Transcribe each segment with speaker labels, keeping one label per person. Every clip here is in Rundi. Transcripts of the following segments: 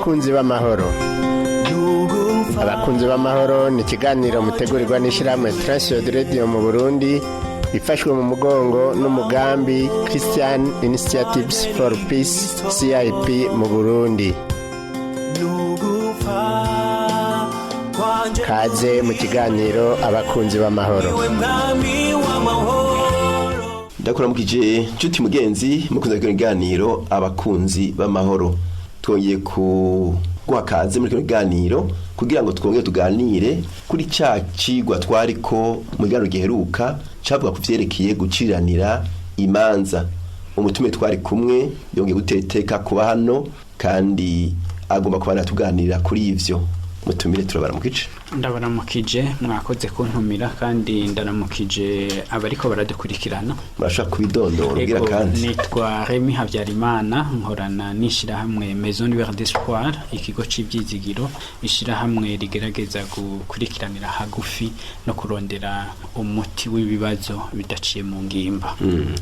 Speaker 1: Abakunzi b'amahoro. Abakunzi b'amahoro ni ikiganiro mutegurirwa n'ishyirahamwe Transworld Radio mu Burundi, ifashwe mu mugongo n'umugambi Christian Initiatives for Peace, CIP, mu Burundi. Kaze mu kiganiro Abakunzi b'amahoro.
Speaker 2: Ndakuramukije nshuti mugenzi mukunze kino kiganiro Abakunzi b'amahoro. Twongeye kuguha kaze muri kino kiganiro kugira ngo twongere tuganire kuri ca cigwa twariko mu kiganiro giheruka cavuga ku vyerekeye guciranira imanza. Umutume twari kumwe yongeye gutera iteka kuba hano kandi agomba kuba tuganirira kuri ivyo. Mutumire, turabaramukije.
Speaker 3: Ndabaramukije, mwakoze kuntumira, kandi ndaramukije abariko baradukurikirana.
Speaker 2: Murashobora kubidondora ubwira?
Speaker 3: Ego,
Speaker 2: kandi
Speaker 3: nitwa Remy Habyarimana, nkorana n'ishirahamwe Maison Lueur d'Espoir, ikigo c'ivyizigiro, ishirahamwe rigerageza gukurikiranira hagufi no kurondera umuti w'ibibazo bidaciye mu ngimba.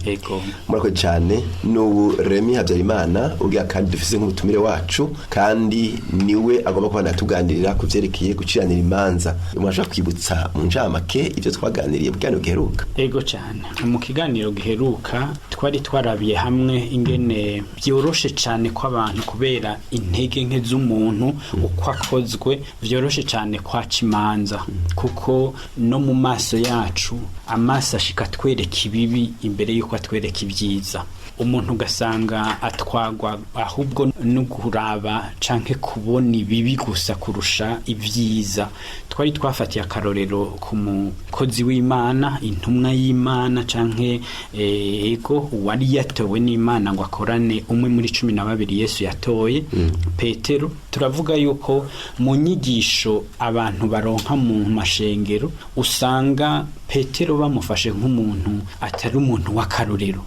Speaker 3: Ego.
Speaker 2: Murakoze cyane. N'ubu Remy Habyarimana ubwira kandi dufise nk'umutumire wacu, kandi niwe agomba kuba natuganirira ku vyerekeye guciranira imanza. Murashobora kwibutsa mu ncamake ivyo twaganiriye mu kiganiro giheruka?
Speaker 3: Ego cyane. Mu kiganiro giheruka twari twarabiye hamwe ingene byoroshe cyane ko abantu, kubera intege nke z'umuntu uko akozwe, byoroshe cyane kwaca imanza, kuko no mu maso yacu amaso ashika atwereka ibibi imbere y'uko atwereka ibyiza. Umuntu ugasanga atwagwa ahubwo no kuraba canke kubona ibibi gusa kurusha ibyiza. Twari twafatiye akarorero ku mukozi w'Imana, intumwa y'Imana, canke ego, uwari yatowe n'Imana ngo akorane, umwe muri 12 Yesu yatoye, Petero. Turavuga yuko mu nyigisho abantu baronka mu mashengero usanga Petero bamufashe nk'umuntu atari umuntu w'akarorero,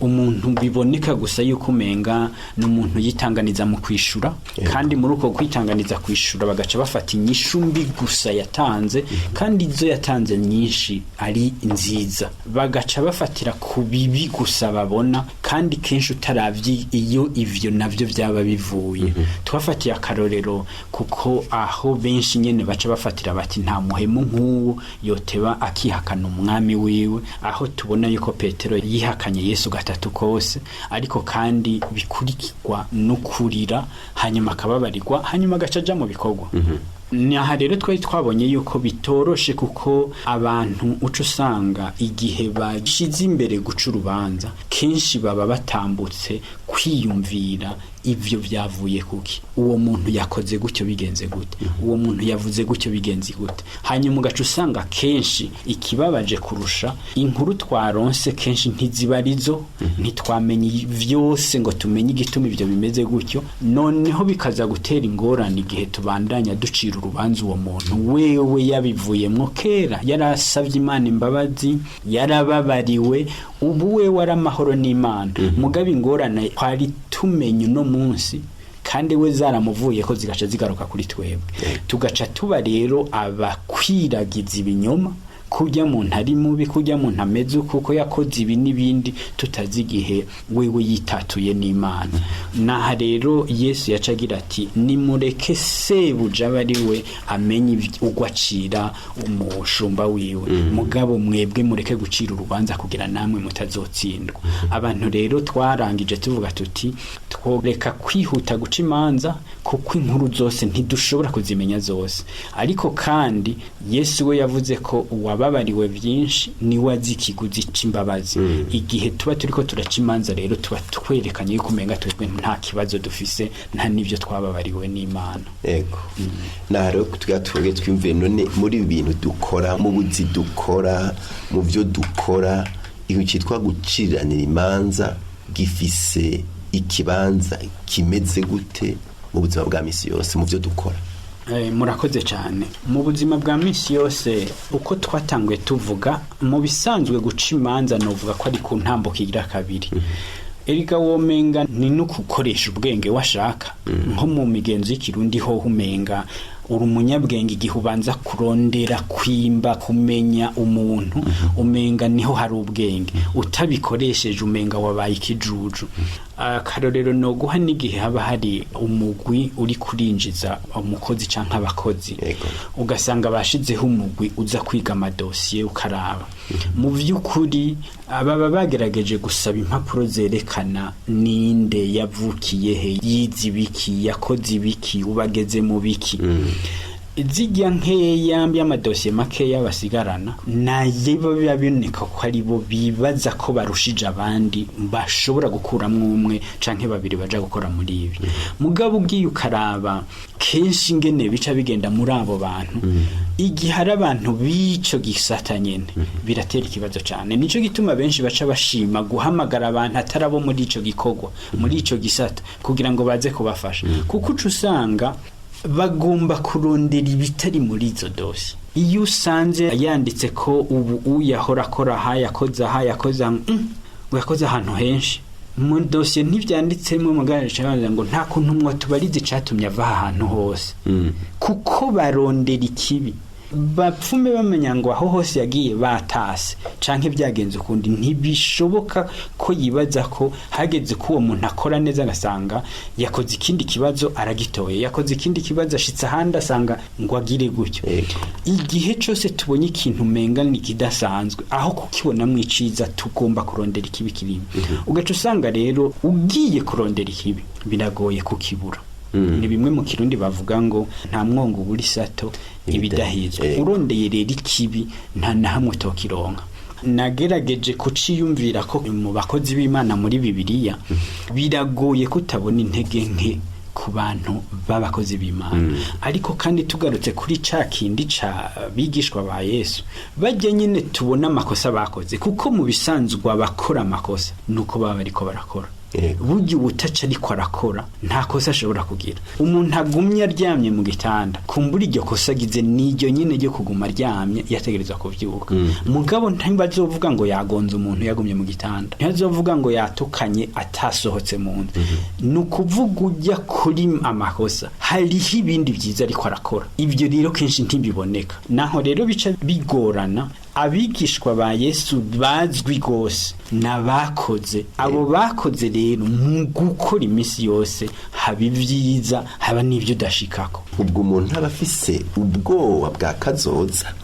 Speaker 3: umuntu biboneka gusa yuko umenga ni umuntu yitanganiza mu kwishura, kandi muri uko kwitanganiza kwishura bagaca bafata inyishu mbi gusa yatanze, kandi izo yatanze nyinshi ari nziza, bagaca bafatira ku bibi gusa babona, kandi kenshi utaravye iyo ivyo navyo byaba bivuye. Twafatiye akarorero kuko aho benshi nyene baca bafatira bati: "Nta muhemu nk'uwo yoteba akihakana umwami wiwe", aho tubona yuko Petero yihakanye Yesu gatatu kose, ariko kandi bikurikirwa no kurira, hanyuma akababarirwa, hanyuma agaca aja mu bikorwa. Ni aha rero twari twabonye yuko bitoroshe, kuko abantu uca usanga igihe bashize imbere guca urubanza kenshi baba batambutse kwiyumvira ivyo byavuye kuki, uwo muntu yakoze gutyo bigenze gute, uwo muntu yavuze gutyo bigenze gute. Hanyuma ugaca usanga kenshi ikibabaje kurusha, inkuru twaronse kenshi ntiziba arizo, ntitwamenye vyose ngo tumenye igituma ivyo bimeze gutyo. Noneho bikaza gutera ingorane igihe tubandanya ducira urubanza uwo muntu, wewe yabivuyemwo kera, yarasavye Imana imbabazi, yarababariwe, ubu wewe ari amahoro n'Imana. Mugabo ingorane twari tumenye uno munsi kandi we zaramuvuye ko zigaca zigaruka kuri twebwe, tugaca tuba rero abakwiragiza ibinyoma, kurya muntu ari mubi, kurya muntu ameze kuko yakoze ibi n'ibindi, tutazi igihe wewe yitatuye n'Imana. Naha rero Yesu yaca agira ati: "Nimureke sebuja abe ari we amenye ugwo acira umushumba wiwe, mugabo mwebwe mureke gucira urubanza kugira namwe mutazotsindwa." Abantu rero twarangije tuvuga tuti tworeka kwihuta guca imanza, kuko inkuru zose ntidushobora kuzimenya zose. Ariko kandi Yesu we yavuze ko uwababariwe byinshi niwe azi ikiguzi c'imbabazi. Igihe tuba turiko turaca imanza rero tuba twerekanye yuko umenga twebwe nta kibazo dufise, nta n'ivyo twababariwe n'Imana.
Speaker 2: Ego, naha rero tugira tuvuge, twiyumvire none muri ibi bintu dukora, mu buzi dukora, mu byo dukora, ikintu cyitwa guciranira imanza gifise ikibanza kimeze gute mu buzima bwa misi yose, mu byo dukora?
Speaker 3: Murakoze cyane. Mu buzima bwa minsi yose, uko twatanguye tuvuga, mu bisanzwe guca imanza novuga ko ari ku ntambuko igira kabiri. Erega womenga ni no gukoresha ubwenge washaka. Nko mu migenzo y'ikirundi ho umenga uri umunyabwenge igihe ubanza kurondera kwimba kumenya umuntu, umenga niho hari ubwenge. Utabikoresheje umenga wabaye ikijuju. Akarorero no guha n'igihe haba hari umugwi uri kurinjiza umukozi canke abakozi, ugasanga bashizeho umugwi uza kwiga amadosiye, ukaraba mu vy'ukuri ababa bagerageje gusaba impapuro zerekana ninde, yavukiye he, yize ibiki, yakoze ibiki, ubageze mu biki. Zijya nkeya y'amadosiye makeya basigarana nayo biba biboneka ko ari bo bibaza ko barushije abandi, bashobora gukuramwo umwe canke babiri baja gukora muri ibi. Mugabo ugiye ukaraba kenshi ingene bica bigenda muri abo bantu, igihe hari abantu b'ico gisata nyene, biratera ikibazo cane. Nico gituma benshi baca bashima guhamagara abantu atari abo muri ico gikorwa, muri ico gisata, kugira ngo baze kubafasha, kuko uca usanga bagomba kurondera ibitari muri izo dosiye. Iyo usanze yanditse ko ubu uyahora akora aha, yakoze aha, yakoze aha, yakoze ahantu henshi, mu dosiye ntibyanditsemo, mugabo ngo nta kuntu mwotubarize icatumye ava aha hantu hose, kuko barondera ikibi, bapfume bamenya ngo aho hose yagiye batase canke byagenze ukundi. Ntibishoboka ko yibaza ko hageze ko uwo muntu akora neza, agasanga yakoze ikindi kibazo aragitoye, yakoze ikindi kibazo, ashitse ahandi asanga ngo agire gutyo. Igihe cose tubonye ikintu umenga ni kidasanzwe, aho kukibonamwo iciza tugomba kurondera ikibi kirimo. Ugaca usanga rero ugiye kurondera ikibi biragoye kukibura. Ni bimwe mu Kirundi bavuga ngo nta mwongo ubura isato ibidahizwe. Urondeye rero ikibi nta na hamwe utokironka. Nagerageje kuciyumvira ko mu bakozi b'Imana muri Bibiliya biragoye kutabona intege nke ku bantu b'abakozi b'Imana. Ariko kandi tugarutse kuri ca kindi ca bigishwa ba Yesu, bajya nyine tubona amakosa bakoze, kuko mu bisanzwe abakora amakosa nuko baba bariko barakora. Burya ubutaca ariko arakora nta kosa ashobora kugira. Umuntu agumye aryamye mu gitanda, kumbura iryo kosa agize n'iryo nyine ryo kuguma aryamye, yategerezwa kuvyuka. Mugabo ntibazovuga ngo yagonze umuntu yagumye mu gitanda, ntibazovuga ngo yatukanye atasohotse mu nzu. Ni ukuvuga ujya kuri amakosa hariho ibindi byiza ariko arakora. Ibyo rero kenshi ntibiboneka, naho rero bica bigorana. Abigishwa ba Yesu bazwi gose n'abakoze. Abo bakoze rero mu gukora iminsi yose haba ibyiza, haba n'ibyo udashikako.
Speaker 2: Ubwo umuntu aba afise ubwoba bwa kazoza.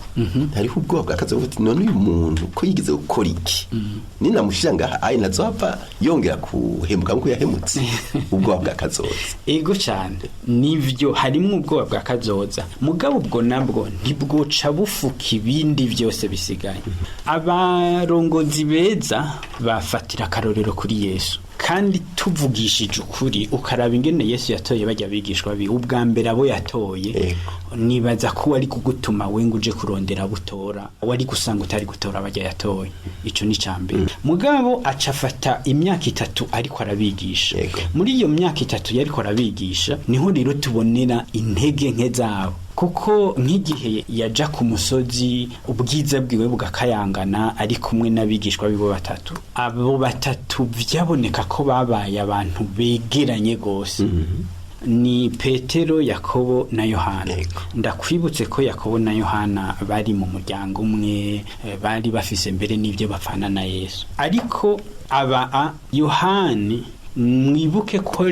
Speaker 2: Hariho ubwoba bwa kazoza uti none uyu muntu ko yigeze gukora iki, ninamushyira ngaha ayi nazohava yongera kuhemuka nkuko yahemutse? Ubwoba bwa kazoza.
Speaker 3: Ego cyane, nivyo, harimwo ubwoba bwa kazoza, mugabo ubwo nabwo ntibwoca bufuka ibindi byose bisigaye. Abarongozi beza bafatira akarorero kuri Yesu. Kandi tuvugishije ukuri, ukaraba ingene Yesu yatoye bajya bigishwa bi ubwa mbere, abo yatoye, nibaza ko wari kugutuma we ngo uje kurondera butora, wari gusanga utari gutora bajya yatoye. Ico ni cambere. Mugabo acafata imyaka 3 ariko arabigisha. Muri iyo myaka 3 yariko arabigisha niho rero tubonera intege nke zabo, kuko nk'igihe yaja ku musozi ubwiza bwiwe bugakayangana ari kumwe n'abigishwa bibo batatu, abo batatu vyaboneka ko babaye abantu begeranye gose. Ni Petero, Yakobo na Yohana. Ndakwibutse ko Yakobo na Yohana bari mu muryango umwe, bari bafise mbere n'ibyo bapfana na Yesu. Ariko aba Yohani, mwibuke ko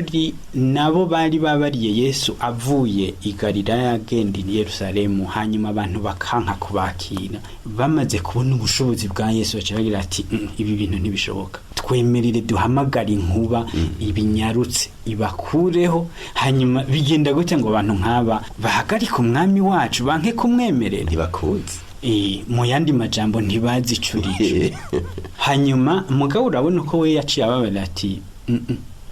Speaker 3: nabo bari babariye Yesu avuye i Galilaya agenda i Yerusalemu, hanyuma abantu bakanka kubakira. Bamaze kubona ubushobozi bwa Yesu baca bagira ati ibi bintu ntibishoboka, twemerere duhamagare inkuba ibinyarutse ibakureho. Hanyuma bigenda gute ngo abantu nk'aba bahagarike umwami wacu, banke kumwemerera?
Speaker 2: Ntibakunze.
Speaker 3: Mu yandi majambo ntibazi ico urico. Hanyuma mugabo urabona ko we yaciye ababarira ati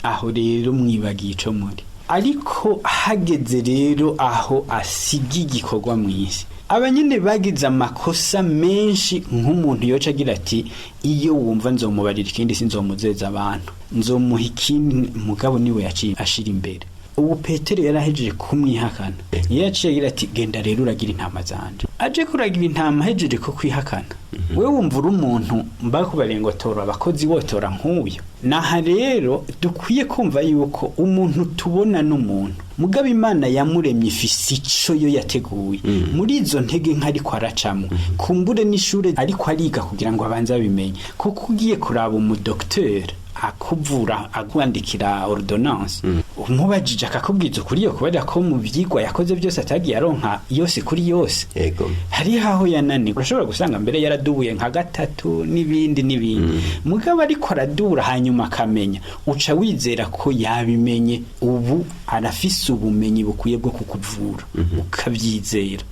Speaker 3: aho rero mwibagiye ico muri. Ariko hageze rero aho asiga igikorwa mu isi, abanyene bagize amakosa menshi, nk'umuntu yoca agira ati iyo wumva nzomubarira ikindi, sinzomuzeza abantu, nzomuha ikindi. Mugabo niwe yaciye ashira imbere. Ubu Petero yarahejeje kumwihakana, yaciye agira ati genda rero uragira intama zanje. Aje kuragira intama ahejeje ko kwihakana. Wewe wumva uri umuntu mbakubariye ngo tora abakozi, wotora nk'uyo? Naha rero dukwiye kumva yuko umuntu tubona n'umuntu, mugabo Imana yamuremye ifise ico yo yateguye. Muri izo ntege nke ariko aracamo, kumbure n'ishure ariko ariga kugira ngo abanze abimenye, kuko ugiye kuraba umudokiteri akuvura akwandikira ordonnance, umubajije akakubwiza ukuri, yo kubera ko mu vyigwa yakoze byose atagiye aronka yose kuri yose. Hariho aho yananiwe, urashobora gusanga mbere yaradubuye nka gatatu n'ibindi n'ibindi, mugabo ariko aradubura hanyuma akamenya, uca wizera ko yabimenye, ubu arafise ubumenyi bukwiye bwo kukuvura, ukabyizera.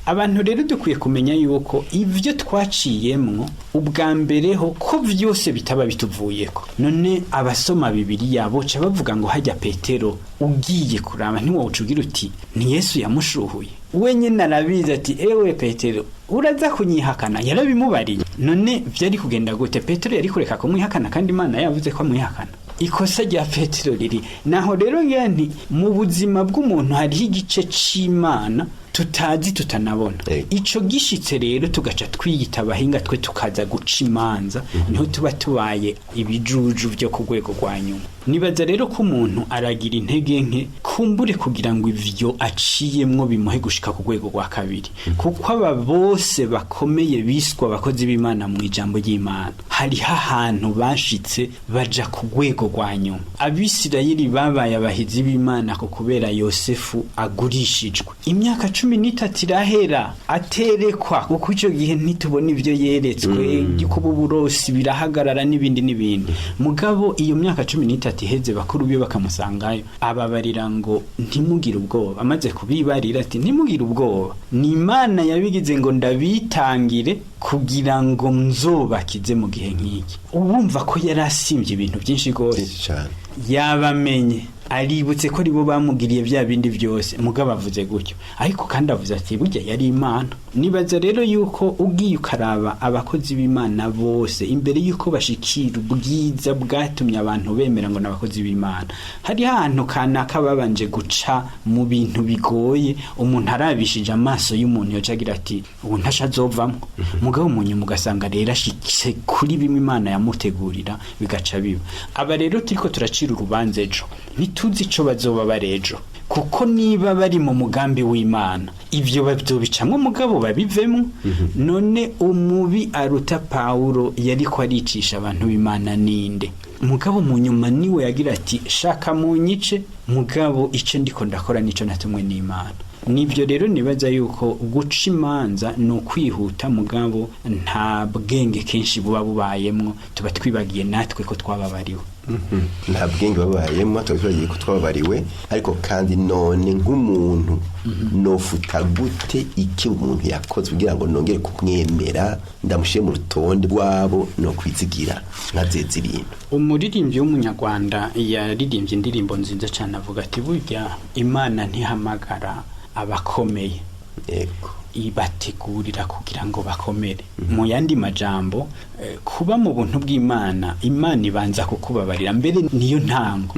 Speaker 3: Abantu rero dukwiye kumenya yuko ibyo twaciyemwo ubwa mbere ho ko byose bitaba bituvuyeko. None abasoma Bibiliya boca bavuga ngo hajya Petero ugiye kuraba, ntiwoca ugira uti ni Yesu yamushuhuye? Wenyine arabizi ati ewe Petero, uraza kunyihakana. Yarabimubariye. None byari kugenda gute? Petero yari kureka kumwihakana kandi Imana yavuze ko amwihakana? Ikosa rya Petero riri naho rero ngira nti mu buzima bw'umuntu hariho igice c'Imana tutazi, tutanabona. Ico gishitse rero tugaca twiyita abahinga, twe tukaza guca imanza, niho tuba tubaye ibijuju byo ku rwego rwa nyuma. Nibaza rero ko umuntu aragira intege nke kumbure kugira ngo ivyo aciyemwo bimuhe gushika ku rwego rwa kabiri, kuko aba bose bakomeye biswa abakozi b'Imana mu ijambo ry'Imana hariho ahantu bashitse baja ku rwego rwa nyuma. Abisirayeli babaye abahizi b'Imana ko kubera Yosefu agurishijwe, imyaka 13 irahera aterekwa, kuko icyo gihe ntitubona ibyo yeretswe kuba uburosi birahagarara n'ibindi n'ibindi. Mugabo iyo myaka 13 iheze, bakuru be bakamusangayo, ababarira ngo ntimugire ubwoba. Amaze kubibarira ati ntimugire ubwoba, ni Imana yabigize ngo ndabitangire kugira ngo nzobakize mu gihe nk'iki. Ubumva ko yari asimbye ibintu byinshi rwose.
Speaker 2: Byinshi cyane.
Speaker 3: Yabamenye, aributse ko aribo bamugiriye bya bindi byose, mugabo avuze gutyo, ariko kandi avuze ati burya yari Imana. Nibaza rero yuko ugiye ukaraba abakozi b'Imana bose imbere yuko bashikira ubwiza bwatumye abantu bemera ngo n'abakozi b'Imana, hari ahantu kanaka babanje guca mu bintu bigoye. Umuntu arabishije amaso y'umuntu yoca agira ati ubu ntasha azovamwo, mugabo mu nyuma ugasanga rero ashitse kuri bimwe Imana yamutegurira, bigaca biba. Aba rero turiko turacira urubanza ejo, ntituzi ico bazoba bari ejo, kuko niba bari mu mugambi w'Imana ibyo babyobicamwo, mugabo babivemwo. None umubi aruta Pawulo yariko aricisha abantu b'Imana ninde? Mugabo mu nyuma niwe yagira ati shaka munyice, mugabo ico ndiko ndakora nico natumwe n'Imana. Nibyo rero nibaza yuko guca imanza ni ukwihuta, mugabo nta bwenge kenshi buba bubayemwo, tuba twibagiye natwe ko twababariwe.
Speaker 2: Nta bwenge babayemo, tuba turagiye ko twababariwe. Ariko kandi none nk'umuntu nofuta gute iki umuntu yakoze kugira ngo nongere kumwemera, ndamushyire mu rutonde rwabo no kwizigira nkazeza ibintu?
Speaker 3: Umuririmbyi w'umunyarwanda yaririmbye indirimbo nziza cyane, avuga ati burya Imana ntihamagara abakomeye, ibategurira kugira ngo bakomere. Mu yandi majambo, kuba mu buntu bw'Imana, Imana ibanza kukubabarira mbere, niyo ntango,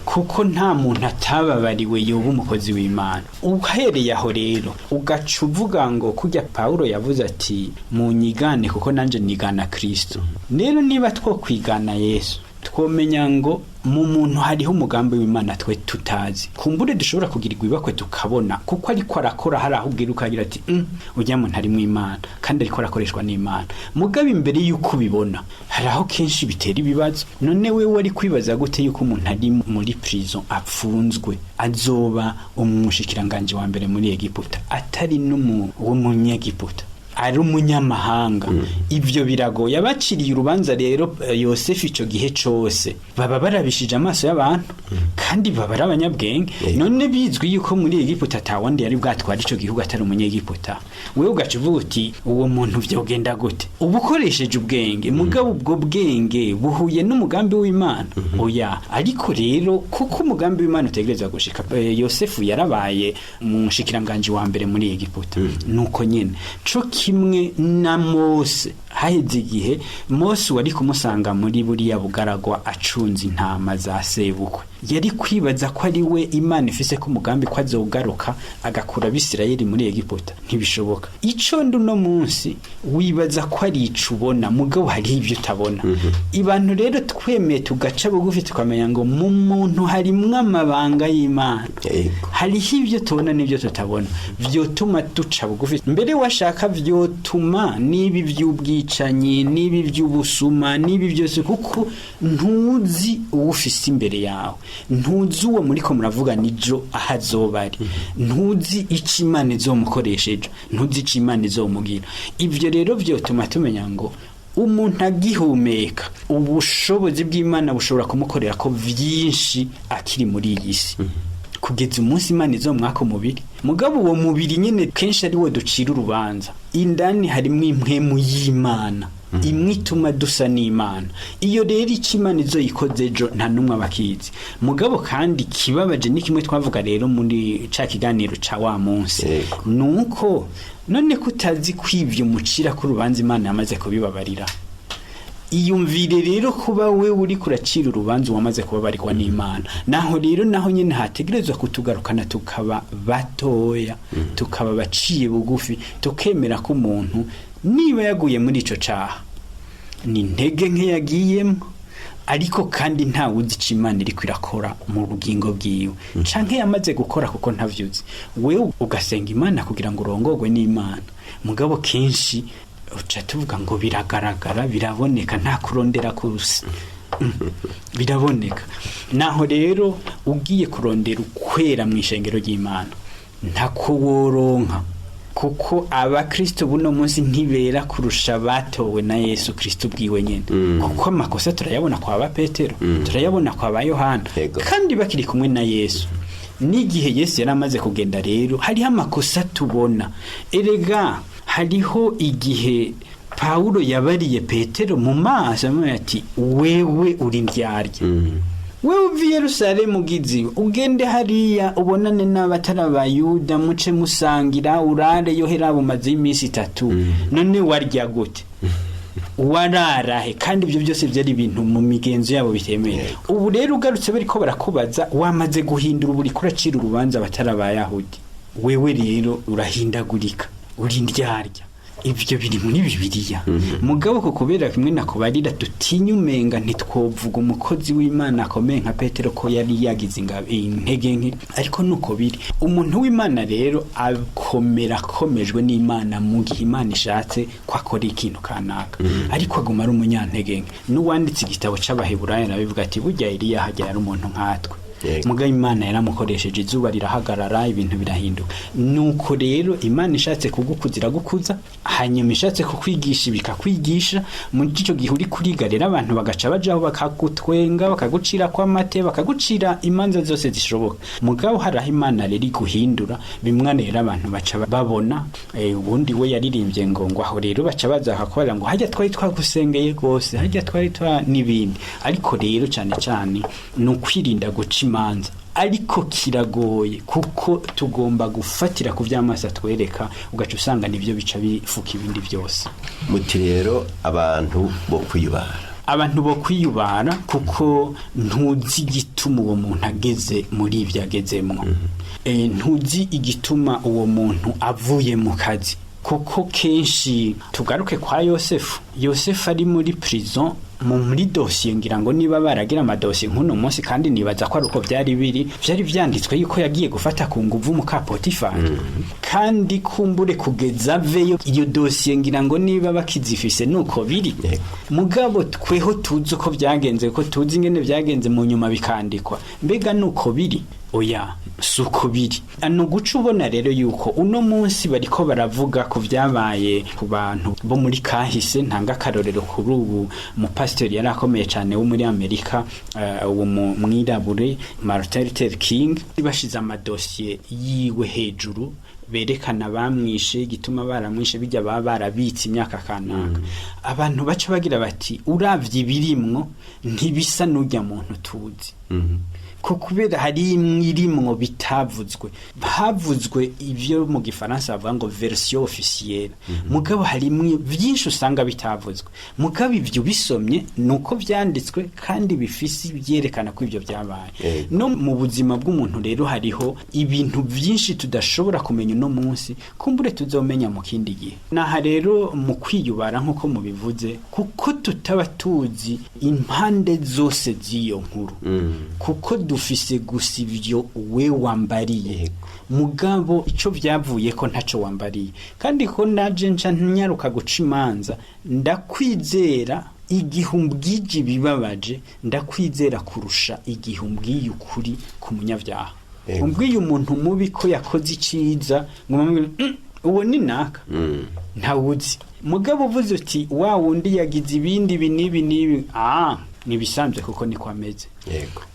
Speaker 3: kuko nta muntu atababariwe yoba umukozi w'Imana. Uhereye aho rero ugaca uvuga ngo kujya Pawulo yavuze ati munyigane kuko nanjye nigana Kristo. Rero niba two kwigana Yesu, twomenya ngo mu muntu hariho umugambi w'Imana twe tutazi, kumbure dushobora kugirirwa ibakwe tukabona kuko ariko arakora. Hari aho ubwira ukagira ati ujya muntu ari mu Imana kandi ariko arakoreshwa n'Imana, mugabo imbere y'uko ubibona hari aho kenshi bitera ibibazo. None we wari kwibaza gute yuko umuntu ari muri prison apfunzwe azoba umushikiranganje wa mbere muri Egiputa, atari w'umunyegiputa, ari umunyamahanga? Ibyo biragoye. Abaciriye urubanza rero Yosefu ico gihe cose baba barabishije amaso y'abantu, kandi baba ari abanyabwenge. None bizwi yuko muri Egiputa atawundi yari bwatwara ico gihugu atari umunyegiputa, wewe ugaca uvuga uti uwo muntu vyogenda gute? Uba ukoresheje ubwenge, mugabo ubwo bwenge buhuye n'umugambi w'Imana? Oya. Ariko rero kuko umugambi w'Imana utegerezwa gushika, Yosefu yarabaye umushikiranganje wa mbere muri Egiputa. Nuko nyene co kimwe na Mose, haheze igihe Mose wari kumusanga muri buriya bugaragwa acunze intama za sebukwe, yari kwibaza ko ari we Imana ifise ko umugambi ko azogaruka agakura Abisirayeli muri Egiputa? Ntibishoboka. Ico ndi uno munsi wibaza ko ari ico ubona, mugabo hari ibyo utabona. Abantu rero twemeye tugaca bugufi, tukamenya ngo mu muntu harimwo amabanga y'Imana, hariho ibyo tubona n'ibyo tutabona, vyotuma duca bugufi mbere washaka. Vyotuma nibi vy'ubwicanyi, nibi vy'ubusuma, nibi byose, kuko ntuzi uwufise imbere yawe, ntuzi uwo muriko muravuga nijo aho azoba ari, ntuzi ico Imana izomukoresha ejo, ntuzi ico Imana izomugira. Ivyo rero vyotuma tumenya ngo umuntu agihumeka, ubushobozi bw'Imana bushobora kumukorera ko vyinshi akiri muri iyi si, kugeza umunsi Imana izomwaka umubiri. Mugabo uwo mubiri nyene kenshi ari wo ducira urubanza. Indani harimwo impwemu y'Imana imwe ituma dusa n'Imana. Iyo rero icyo Imana izoyikoze ejo, nta n'umwe abakizi. Mugabo kandi kibabaje ni kimwe twavuga rero muri ca kiganiro ca wa munsi, nuko none ko utazi kwivyo umucira ko urubanza Imana yamaze kubibabarira. Iyumvire rero kuba we uri kuracira urubanza wamaze kubabarirwa n'Imana. Naho rero naho nyine hategerezwa kutugarukana, tukaba batoya, tukaba baciye bugufi, tukemera ko umuntu niba yaguye muri ico caha ni intege nke yagiyemo, ariko kandi ntawe uzi ico Imana iriko irakora mu bugingo bwiwe canke yamaze gukora, kuko ntavyuzi. Wewe ugasenga Imana kugira ngo urongorwe n'Imana. Mugabo kenshi uca tuvuga ngo biragaragara, biraboneka, nta kurondera kurusi, biraboneka. Naho rero ugiye kurondera ukwera mu ishengero ry'Imana, ntako woronka, kuko abakristo buno munsi ntibera kurusha batowe na Yesu Kristo ubwiwe nyene, kuko amakosa turayabona kwa ba Petero, turayabona kwa ba Yohana, kandi bakiri kumwe na Yesu. N'igihe Yesu yari amaze kugenda rero hariho amakosa tubona. Erega hariho igihe Pawulo yabariye Petero mu maso, amubwira ati: "Wewe uri ndyarya, wewe uva i Yerusalemu ugize ugende hariya ubonane n'abatari Abayuda, muce musangira, urare yohera, bumaze iminsi 3. None warya gute? Wararahe?" Kandi ibyo byose byari ibintu mu migenzo yabo bitemewe. Ubu rero ugarutse bariko barakubaza, wamaze guhindura, ubu uriko uracira urubanza abatari Abayahudi. Wewe rero urahindagurika, uri ndyarya. Ibyo biri muri Bibiliya. Mugabo ko kubera kimwe nakubarira, dutinya, umenga ntitwovuga umukozi w'Imana akomeye nka Petero ko yari yagize intege nke, ariko nuko biri. Umuntu w'Imana rero akomera akomejwe n'Imana mu gihe Imana ishatse ko akora ikintu kanaka, ariko aguma ari umunyantege nke. N'uwanditse igitabo c'Abaheburayo arabivuga ati: "Burya Eliya hajya yari umuntu nkatwe." Mugabo Imana yaramukoresheje, izuba rirahagarara, ibintu birahinduka. Nuko rero Imana ishatse kugukuza iragukuza, hanyuma ishatse kukwigisha bikakwigisha. Muri icyo gihe uri kuriga rero, abantu bagaca bajaho bakagutwenga, bakagucira kw'amate, bakagucira imanza zose zishoboka. Mugabo hari aho Imana rero iguhindura bimwe, rero abantu baca babona. Ubundi we yaririmbye ngo aho rero baca baza bakakubwira ngo hajya twari twagusengeye rwose, hajya twari twa n'ibindi. Ariko rero cyane cyane ni ukwirinda guca imanza, ariko kiragoye kuko tugomba gufatira ku by'amaso atwereka, ugaca usanga nibyo bica bifuka ibindi byose.
Speaker 2: Muti rero abantu bo kwiyubara.
Speaker 3: Abantu bo kwiyubara, kuko ntuzi igituma uwo muntu ageze muri ibyo agezemwo. Ntuzi igituma uwo muntu avuye mu kazi, kuko kenshi tugaruke kwa Yosefu. Yosefu ari muri prison, muri dosiye, ngira ngo niba baragira amadosiye nk'uno munsi, kandi nibaza ko ari uko byari biri, byari byanditswe yuko yagiye gufata ku nguvu muka Potifari. Kandi kumbure kugeza aveyo, iyo dosiye ngira ngo niba bakizifise nuko biri. Mugabo tweho tuzi uko byagenze, ko tuzi ingene byagenze mu nyuma bikandikwa. Mbega nuko biri? Oya, suko biri. Ni uguca ubona rero yuko uno munsi bariko baravuga ku byabaye ku bantu bo muri kahise. Ntanga akarorero kuri ubu mupasitori yari akomeye cyane wo muri Amerika, uwo mwirabure Martin Luther King, bashize amadosiye yiwe hejuru berekana bamwishe, igituma baramwishe, bijya baba barabitse imyaka kanaka. Abantu baca bagira bati: "Uravye ibirimwo ntibisa n'urya muntu tuzi," ko kubera hari imwe irimwo bitavuzwe. Havuzwe ibyo mu Gifaransa bavuga ngo version officielle, mugabo hari imwe byinshi usanga bitavuzwe. Mugabo ibyo bisomye nuko byanditswe kandi bifise ibyerekana ko ibyo byabaye. No mu buzima bw'umuntu rero hariho ibintu byinshi tudashobora kumenya uno munsi, kumbure tuzomenya mu kindi gihe. Naha rero mu kwiyubara nk'uko mubivuze, kuko tutaba tuzi impande zose z'iyo nkuru, kuko dufise gusa ibyo we wambariye. Mugabo ico vyavuye ko ntaco wambariye, kandi ko naje nca nyaruka guca imanza, ndakwizera igihe umbwije ibibabaje, ndakwizera kurusha igihe umbwiye ukuri ku munyabyaha. Umbwiye umuntu mubi ko yakoze iciza, ngo mubwire, uwo ni naka, ntawuzi. Mugabo uvuze uti wa wundi yagize ibindi ibi n'ibi n'ibi, nibisanzwe kuko niko ameze.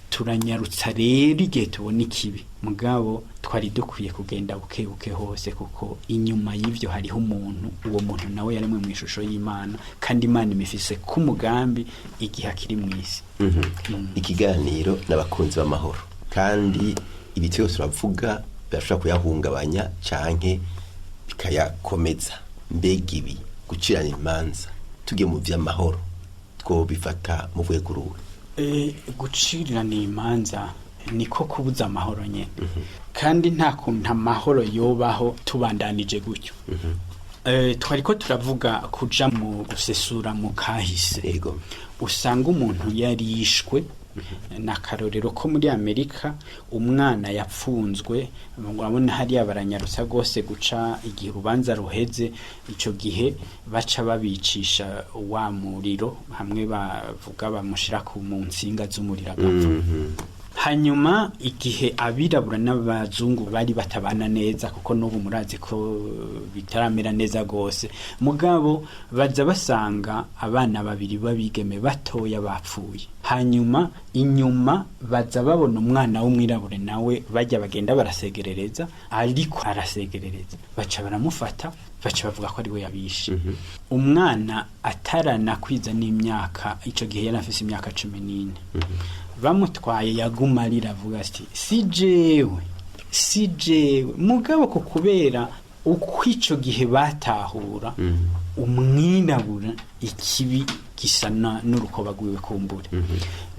Speaker 3: Turanyarutsa rero igihe tubona ikibi, mugabo twari dukwiye kugenda buke buke hose, kuko inyuma y'ibyo hariho umuntu. Uwo muntu nawe yaremwe mu ishusho y'Imana, kandi Imana imifise k'umugambi igihe akiri mu isi.
Speaker 2: Ikiganiro n'abakunzi b'amahoro, kandi ibi byose turavuga birashobora kuyahungabanya canke bikayakomeza. Mbega ibi gucirana imanza tugiye mu vy'amahoro twobifata mu rwego ruwe?
Speaker 3: Gucirirana imanza niko kubuza amahoro nyene, kandi nta kuntu amahoro yobaho tubandanije gutyo. Twariko turavuga kuja mu gusesura mu kahise, usanga umuntu yarishwe. Ni akarorero ko muri Amerika umwana yapfunzwe. Urabona hariya baranyarutsa rwose guca igihe urubanza ruheze, icyo gihe baca babicisha wa muriro hamwe bavuga bamushyira ku mu nsinga z'umuriro agapfa. Hanyuma igihe abirabura n'abazungu bari batabana neza, kuko n'ubu murazi ko bitaramera neza rwose, mugabo baza basanga abana babiri b'abigeme batoya bapfuye. Hanyuma inyuma baza babona umwana w'umwirabure nawe bajya bagenda barasegerereza, ariko arasegerereza, baca baramufata, baca bavuga ko ari we yabishe. Umwana ataranakwiza n'imyaka, icyo gihe yari afise imyaka 14, bamutwaye yaguma arira avuga ati si jewe, si jewe. Mugabo ku kubera uko icyo gihe batahura umwirabura ikibi gisa n'urukoba rwiwe, kumbure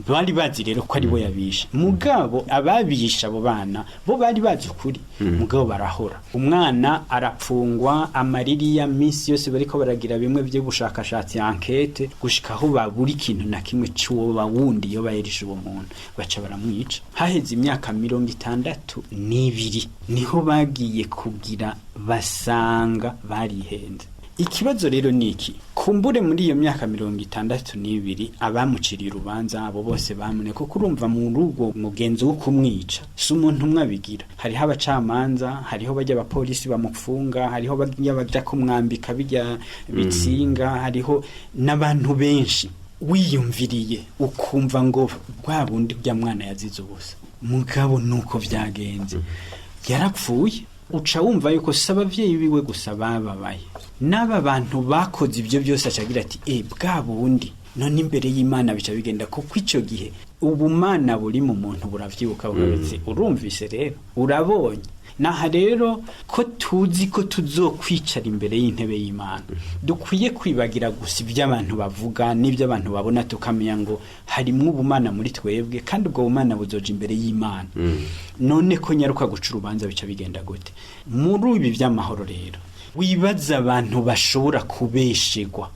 Speaker 3: bari bazi rero ko ari bo yabishe. Mugabo ababishe abo bana bo bari bazi ukuri, mugabo barahora. Umwana arapfungwa amaririya minsi yose, bariko baragira bimwe by'ubushakashatsi, enquête, gushika aho babura ikintu na kimwe cy'uwo bawundi iyo bayerishe uwo muntu, baca baramwica. Haheze imyaka 62 niho bagiye kugira basanga barihenze. Ikibazo rero ni iki: kumbure muri iyo myaka 62 abamuciriye urubanza abo bose bamune, kuko urumva muri ubwo mugenzi wo kumwica si umuntu umwe abigira, hariho abacamanza, hariho bajya abapolisi bamufunga, hariho bajya baja kumwambika bijya bitsinga, hariho n'abantu benshi. Wiyumviriye ukumva ngo bwa bundi bya mwana yazize ubusa, mugabo nuko vyagenze, yarapfuye. Uca wumva yuko si abavyeyi biwe gusa bababaye, n'aba bantu bakoze ibyo byose. Acagira ati bwa bundi none imbere y'Imana bica bigenda, kuko icyo gihe ubumana buri mu muntu buravyibuka, bukabitse. Urumvise rero, urabonye naha rero ko tuzi ko tuzokwicara imbere y'intebe y'Imana, dukwiye kwibagira gusa ibyo abantu bavuga n'ibyo abantu babona, tukamenya ngo harimwo ubumana muri twebwe, kandi ubwo bumana buzoja imbere y'Imana. None ko nyaruka guca urubanza bica bigenda gute muri ibi by'amahoro? Rero wibaza abantu bashobora kubeshegwa,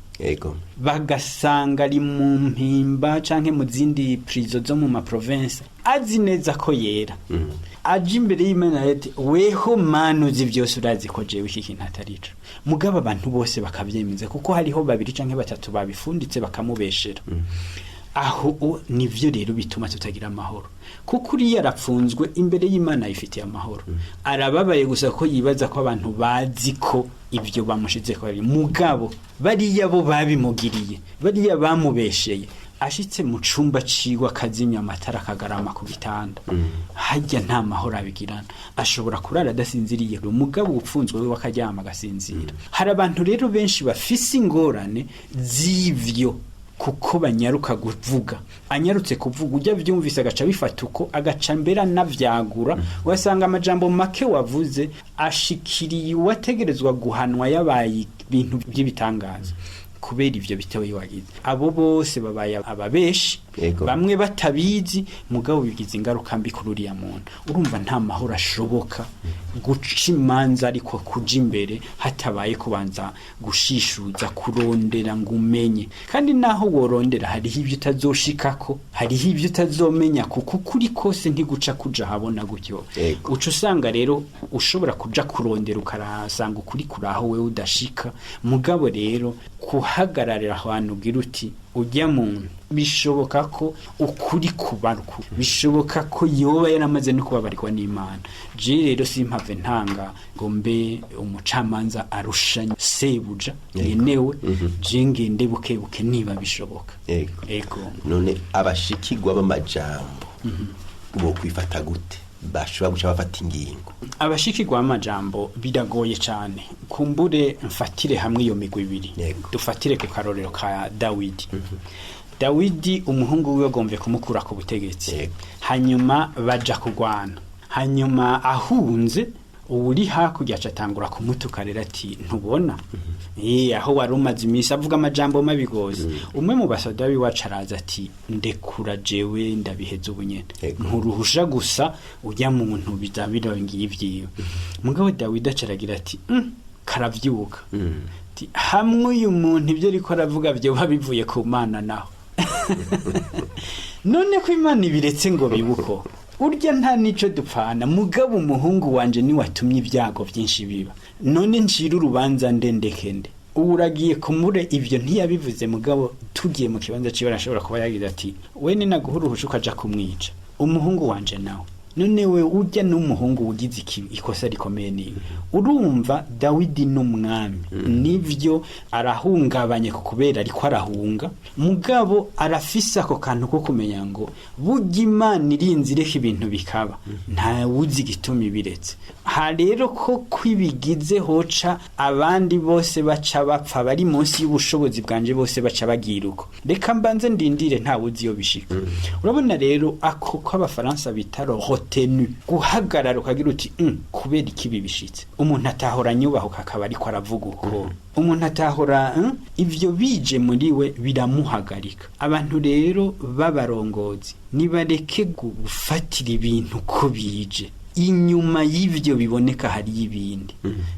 Speaker 3: bagasanga ari mu Mpimba canke mu zindi prison zo mu ma province, azi neza ko yera, aje imbere y'Imana ati weho Mana uzi byose, urazi ko jewe iki kintu atarico. Mugabo abantu bose bakavyemeza kuko hariho babiri canke batatu babifunditse bakamubeshera. Aho nivyo rero bituma tutagira amahoro, kuko uriya arapfunzwe, imbere y'Imana yifitiye amahoro, arababaye gusa ko yibaza ko abantu bazi ko ibyo bamushize ko ari. Mugabo bariya bo babimugiriye, bariya bamubesheye, ashitse mu cumba ciwe akazimya amatara akagarama ku gitanda, hajya nta mahoro abigirana, ashobora kurara adasinziriye. Umugabo upfunzwe we akaryama agasinzira. Hari abantu rero benshi bafise ingorane z'ivyo kuko banyaruka kuvuga. Anyarutse kuvuga, ujya byumvise agaca bifata uko, agaca mbere anavyagura, ugasanga amajambo make wavuze ashikiriye uwategerezwa guhanwa yabaye ibintu by'ibitangaza. Kubera ivyo bitewe wagize, abo bose babaye ababeshi. Bamwe batabizi, mugabo bigize ingaruka mbi kuri uriya muntu. Urumva nta mahoro ashoboka guca imanza, ariko kuja imbere hatabaye kubanza gushishuza, kurondera ngo umenye. Kandi naho worondera, hariho ibyo utazoshikako, hariho ibyo utazomenya, kuko ukuri kose ntiguca kuja habona gutyo. Uca usanga rero ushobora kuja kurondera, ukarasanga ukuri kuri aho wewe udashika. Mugabo rero kuhagararira ahantu ugira uti ujya muntu, bishoboka ko ukuri kubarwa, bishoboka ko yoba yaramaze no kubabarirwa n'Imana. Je rero simpave ntanga ngo mbe umucamanza arusha sebuja yenewe. Je ngende buke buke niba bishoboka. Ego.
Speaker 2: None abashikirwa b'amajambo bo kwifata gute? Bashobora guca bafata ingingo?
Speaker 3: Abashikirwa b'amajambo biragoye cyane. Kumbure mfatire hamwe iyo migwi ibiri. Dufatire ku karorero ka Dawidi. Dawidi, umuhungu wiwe agomvye kumukura ku butegetsi. Hanyuma baja kurwana, hanyuma ahunze, uwuri hakurya aca atangura kumutuka rero ati: "Ntubona aho wari umaze iminsi?" Avuga amajambo mabi gose. Umwe mu basoda biwacu araza ati: "Ndekura, jewe ndabiheza ubunyene." Nturuhusha gusa ujya muntu biza birongiye ivyiwe. Mugabo Dawidi aca aragira ati: Karavyuka." Ati: "Hamwe uyu muntu ibyo ariko aravuga vyoba bivuye ku Mana, naho none ko Imana ibiretse ngo bibuko, urya nta nico dupfana. Mugabo umuhungu wanje ni watumye ibyago byinshi biba. None ncira urubanza ndendekende ubu uragiye kumure?" Ibyo ntiyabivuze, mugabo tugiye mu kibanza ciwe arashobora kuba yagize ati: "We ninaguha uruhusha ukaja kumwica umuhungu wanje nawe, none we urya n'umuhungu ugize ikosa rikomeye." Niwe urumva Dawidi n'umwami, nivyo arahungabanye ku kubera ariko arahunga, mugabo arafise ako kantu ko kumenya ngo burya Imana irinze ireka ibintu bikaba, ntawuzi igituma ibiretse. Ha rero ko kwibigize hoca abandi bose baca bapfa bari munsi y'ubushobozi bwanje, bose baca bagira uko. Reka mbanze ndindire, ntawuzi iyo bishika. Urabona rero ako ko Abafaransa bita retenue, guhagarara ukagira uti: kubera iki ibi bishitse? Umuntu atahora anyubahuka akaba ariko aravuga uko, umuntu atahora, Ivyo bije muri we biramuhagarika. Abantu rero b'abarongozi nibareke gufatira ibintu ko bije. Inyuma y'ivyo biboneka hari ibindi.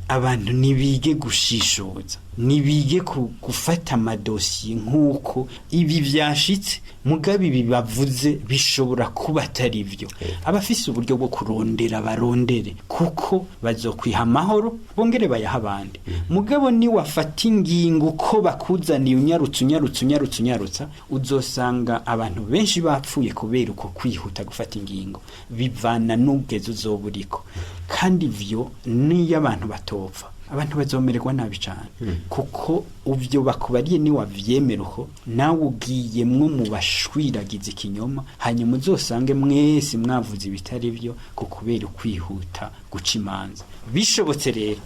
Speaker 3: Abantu nibige gushishoza, nibige gufata amadosiye nk'uko ibi vyashitse, mugabo ibi bavuze bishobora kuba atari byo. Abafise uburyo bwo kurondera barondere, kuko bazokwiha amahoro bongere bayaha abandi. Mugabo ni wafata ingingo uko bakuzaniye, unyarutse, unyarutse, unyarutse, unyarutsa, uzosanga abantu benshi bapfuye kubera uko kwihuta gufata ingingo. Bivana n'ubwezo uzoba uriko. Kandi ivyo niyo abantu batopfa, abantu bazomererwa nabi cyane, kuko uvyo bakubariye ni wavyemera uko, nawe ugiyemwo mu bashwiragiza ikinyoma. Hanyuma uzosange mwese mwavuze ibitari byo ku kubera ukwihuta guca imanza. Bishobotse rero,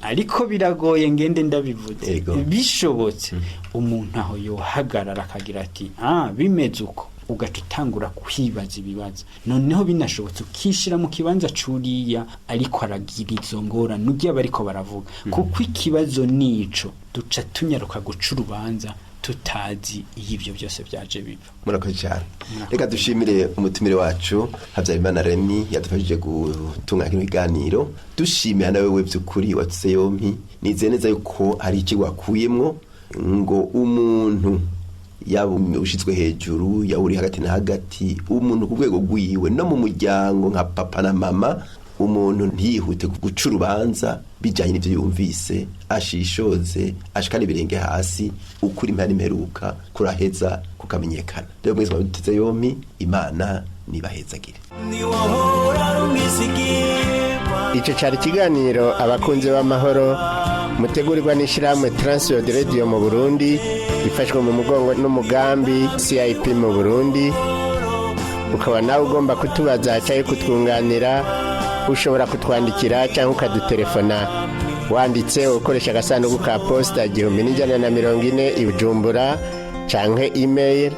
Speaker 3: ariko biragoye, ngende ndabivuze, bishobotse umuntu aho yohagarara akagira ati: "Ah, bimeze uko." Ugaca utangura kwibaza ibibazo. Noneho binashobotse ukishira mu kibanza curiya ariko aragira izo ngorane, ugiye bariko baravuga, kuko ikibazo nico duca tunyaruka guca urubanza tutazi iyo ibyo byose byaje biva.
Speaker 2: Murakoze cyane. Reka dushimire umutumire wacu Habyarimana Remy yadufashije gutunganya kino kiganiro. Dushimira nawe we by'ukuri watuse yompi. Nizeye neza yuko hari icyo wakuyemwo, ngo umuntu yaba ushitswe hejuru, yaba uri hagati na hagati, umuntu ku rwego rwiwe no mu muryango nka papa na mama, umuntu ntiyihute guca urubanza bijyanye n'ibyo yumvise, ashishoze, ashikane ibirenge hasi. Ukuri impera n'imperuka kuraheza kukamenyekana. Rero mwese mwabiteze yompi, Imana nibahezagire.
Speaker 1: Icyo cyari ikiganiro Abakunzi b'Amahoro, mutegurirwa n'ishyirahamwe Transworld Radio mu Burundi, ifashwe mu mugongo n'umugambi CIP mu Burundi. Ukaba nawe ugomba kutubaza cyangwa kutwunganira, ushobora kutwandikira cyangwa ukadutelefona wanditse ukoresha agasanduku ka posita 1140 i Bujumbura, canke email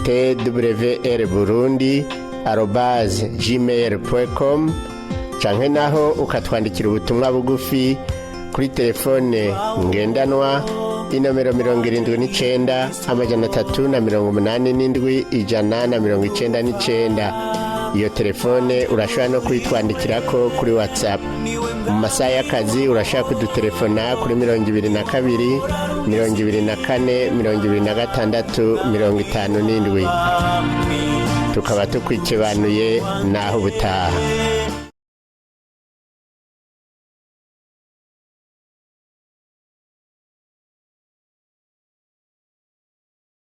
Speaker 1: twrburundi@gmail.com, canke naho ukatwandikira ubutumwa bugufi kuri telefone ngendanwa. Inomero 79 387 199. Iyo telefone urashobora no kuyitwandikirako kuri WhatsApp. Mu masaha y'akazi urashobora kudutelefona kuri 22 24 26 57. Tukaba tukwikebanuye naho ubutaha.